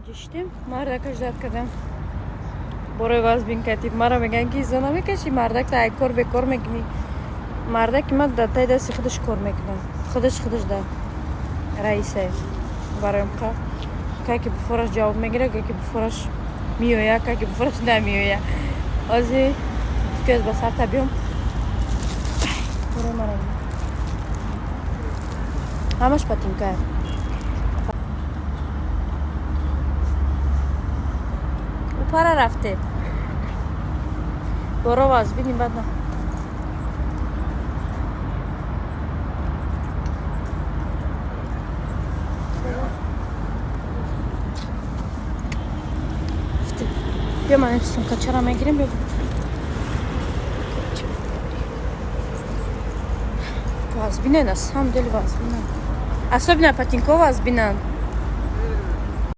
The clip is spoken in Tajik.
Иҷиштем, мардака ждать кардам. Борои вазбин катиб мара меган, ки изо намекашӣ, мардак та ай кор бекор мекунӣ. Мардаки ма дар таи дасти худаш кор мекунад, худаш худаш да раисе. Бароям ка каки буфораш ҷавоб мегирад, каки буфораш меоя, каки буфораш намеоя. Ози гуфти ба сарта биём. Борои мара ҳамаш ботинкае. Пара рафте. Боро вазбини баъд на. Бیا, ман сумкачара мегирем. Бیا, вазбинен, на самом деле вазбинан, особенно ботинко вазбинан.